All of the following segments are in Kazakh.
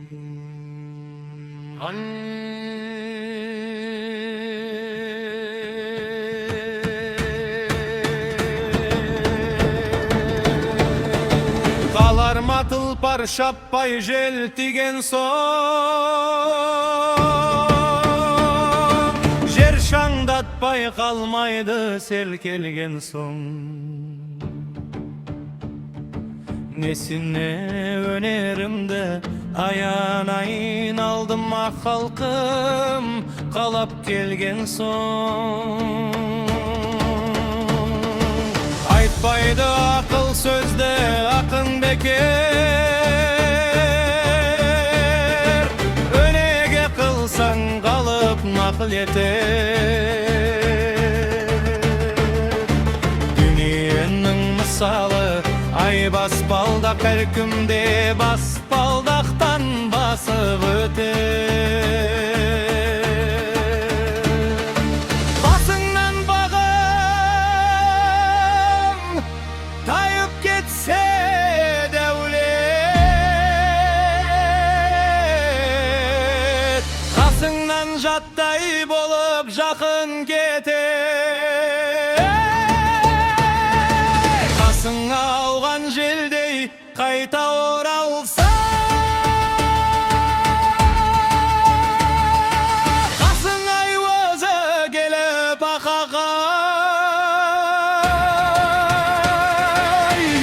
Қалар ма тұлпар шаппай жел тиген соң, жер шаңдатпай қалмайды сел келген соң. Несіне өнерімді аянайын, алдыма халқым қалап келген соң? Айтпайды ақыл сөзді ақын бекер, өнеге қылсаң, қалып нақыл етер. Дүниенің мысалы ай баспалдақ, әркімде баспалдақтан басып өтер. Басыңнан бағың тайып кетсе, дәулет қасыңнан жаттай болып жақын кетер. Қасыңа ауған желдей қайта оралса, қасыңа өзі келіп ақағай,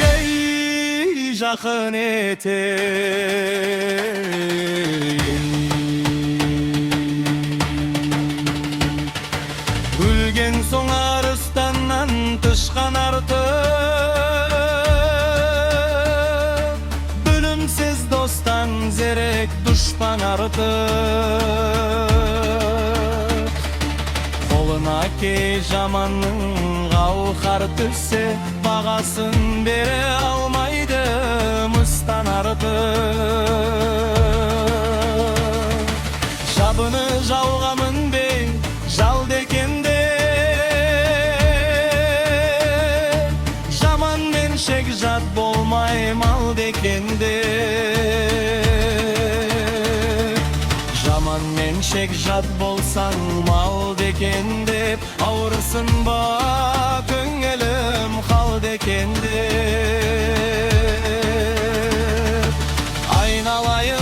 ей, жақын етер. Өлген соң арыстаннан тышқан артық, білімсіз достан зерек дұшпан артық. Қолына кей жаманның гауһар түссе, бағасын бере алмайды мыстан артық. Жабыны жауға мінбей жал декенде, жаманмен шекжат болмай мал декенде, жаманмен шекжат болсаң, мал декен деп, ауырсынба, көңілім, хал декенде. Айналайын.